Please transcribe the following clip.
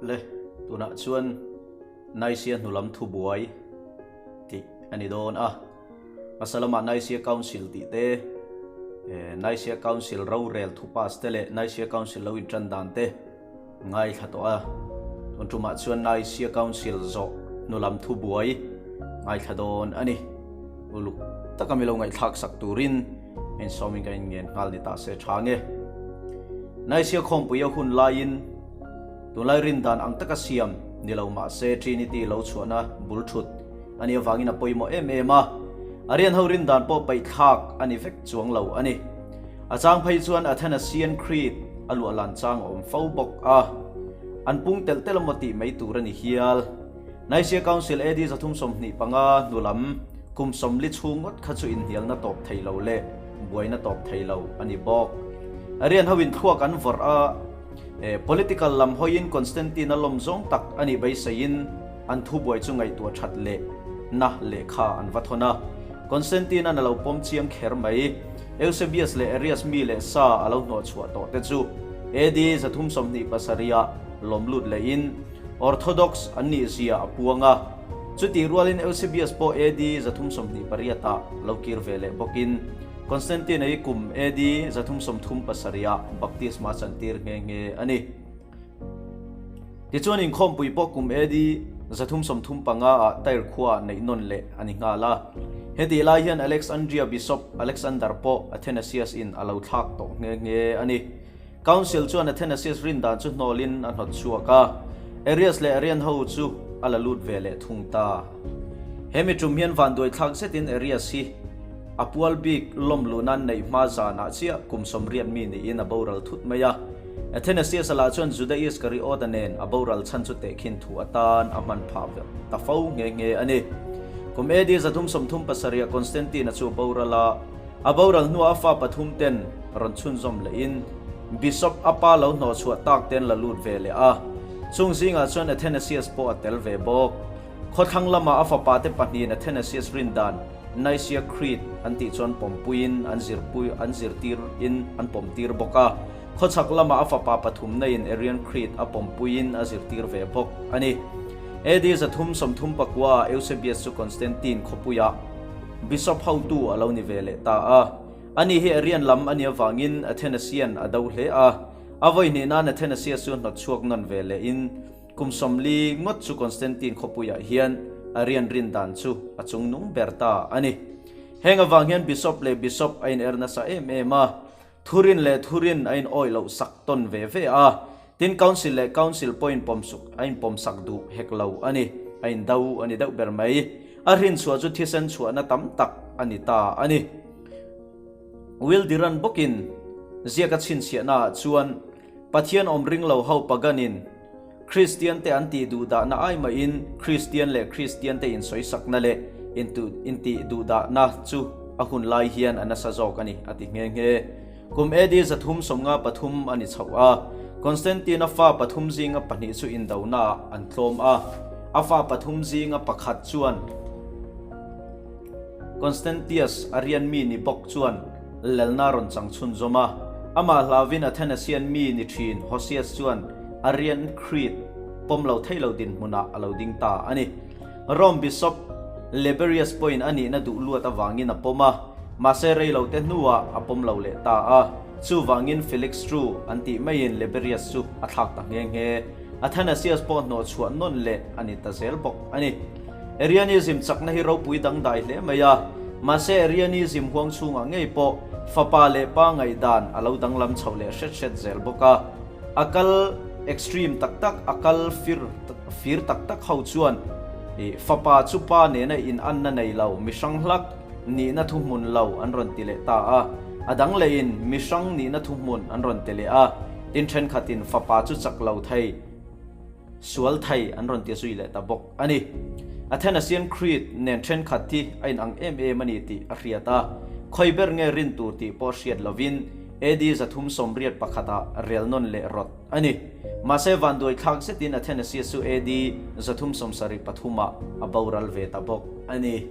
Le, tunah chuan Nicaea hnulam thubuai tih a ni dawn a. Hmasa lamah Nicaea Council tih te, Nicaea Council rorel thu pass te leh Nicaea Council lo intan dan te ngaithla tawh a. Tun tumah chuan Nicaea Council zawh hnulam thubuai ngaithla dawn a ni. Uluk taka milo ngaihthlak sak turin insawmin ka inngen nghal ni ta se tha nge. Nicaea khawmpui a hun laiin Tunlai rin dan ang taka siam ni lo mah se Trinity lo chhuahna bul thut a nih avangin a pawimawh em em a, a rianho rin dan pawh paihthlak a ni vek chuang lo a ni. A chang phei chuan Athanasian Creed a luahlan chang a awm fo bawk a, an pung telh telh emaw tih mai tur a ni hial. Nicaea Council AD 325 hnu lam kum 40 chhung ngawt kha chu inhnialna tawp thei lo leh buaina tawp thei lo a ni bawk. A rianho in thluak an vawrh a. Political lam hawiin Constantine a lawm zawng tak a nih beiseiin an thubuai chu ngaihtuah that leh na lehkha an va thawn a. Constantine-a'n a lo pawm chiang kher mai. Eusebius leh Arius mi leh sa a lo hnawhchhuah tawh te chu AD 327 ah lawm lut lehin Orthodox an nih zia a puang a. Chutih rualin Eusebius pawh AD 328 ah lo kir ve leh bawkin Constantine-a hi kum AD 337 ah baptisma a chantir nghe nghe a ni. Tichuan inkhawmpui pawh kum AD 335 ah Tyre khua ah neih nawn leh a ni nghal a. Hetih lai hian Alexandria Bishop Alexander pawh Athanasius in a lo thlak tawh nghe nghe a ni. Council chuan Athanasius rin dan chu hnawlin a hnawt chhuak a, Arius leh Arian ho chu a la lut ve leh thung ta. He mi tum hian vanduai thlak zetin Arius hi a pual bik lawm luh nan neih hma zanah chiah kum 80 mi niin a boral thut mai a. Athanasius-a lah chuan Juda Iskariot-a nen a boral chhan chu tehkhin thu atan a hman phah ta fo nghe nghe a ni. Kum AD 337 ah Constantine-a chu a boral a, A boral hnuah a fa pathum ten rawn chhunzawm lehin Bishop a pa lo hnawhchhuah tak ten la lut ve leh a. Chung zingah chuan Athanasius pawh a tel ve bawk. Khawthlang lama a fapa te pahnihin Athanasius rin dan Nicaea Creed an tih chuan pawmpuiin an zirpui an zirtir in an pawmtir bawk a. Khawchhak lama a fapa pathum neiin Arian Creed a pawmpuiin a zirtir ve bawk a ni. AD 334 ah Eusebius chu Constantine khawpuiah Bishop hotu a lo ni ve leh ta a. Ani hi Arian lam a nih avangin Athanasian a do hle a. A vawi hnih nan Athanasius chu hnawt chhuak nawn ve lehin kum 40 ngawt chu Constantine khawpuiah hian Arian rin dan chu a chungnung ber ta a ni. Heng avang hian Bishop leh Bishop a in er nasa em em a. Thurin leh thurin a in awih loh sak tawn ve ve a. Tin Council leh Council pawh in pawmsuk a in pawmsak duh hek lo a ni. A in do a ni deuh ber mai. A hrinchhuah chu thisen chhuahna tam tak a ni ta a ni. Will Durant bawkin ziak a chhinchhiahna ah chuan Pathian awm ring lo ho paganin Kristian te an tih duhdahna ai mahin Kristian leh Kristian te insawisakna leh intih duhdahna chu a hun lai hian a nasa zawk a ni a ti nghe nghe. Kum AD 353 a ni chhoh a, Constantine-a fa pathum zinga pahnih chu indonaah an tlawm a, a fa pathum zinga pakhat chuan Constantius a rian mi ni bawk chuan lalna rawn chang chhunzawm a. Amah hlauvin Athanasian mi ni thin Hosius chuan Arian Creed pawm lo thei lo dinhmunah a lo ding ta a ni. Rome Bishop Liberius pawhin a nihna duh luat avangin a pawm a, mahse rei lo te hnuah a pawm lo leh ta a. Chuvangin Felix True an tih maiin Liberius chu a thlak ta nghe nghe. Athanasius pawh hnawhchhuah nawn leh a ni ta zel bawk a ni. Arianism chakna hi ropui dangdai hle mai a, mahse Arianism huang chhungah ngei pawh fapa leh pa ngaihdan a lo danglam chhoh leh hret hret zel bawk a. A kal extreme tak tak, a kal fir fir tak tak ho chuan fapa chu pa nena in anna nei lo, mi hrang hlak nihna thuhmun lo an rawn ti leh ta a. A dang lehin mi hrang nihna thuhmun an rawn ti leh a, tin thenkhatin fapa chu chak lo thei, sual thei an rawn ti zui leh ta bawk a ni. Athanasian Creed nen thenkhat hi a inang em em a ni tih a hriat a, khawi ber nge rin tur tih pawh hriat lovin AD 381 ah rel nawn leh rawt a ni. Mahse vanduai thlak zetin Athanasius chu AD 373 ah a boral ve ta bawk a ni.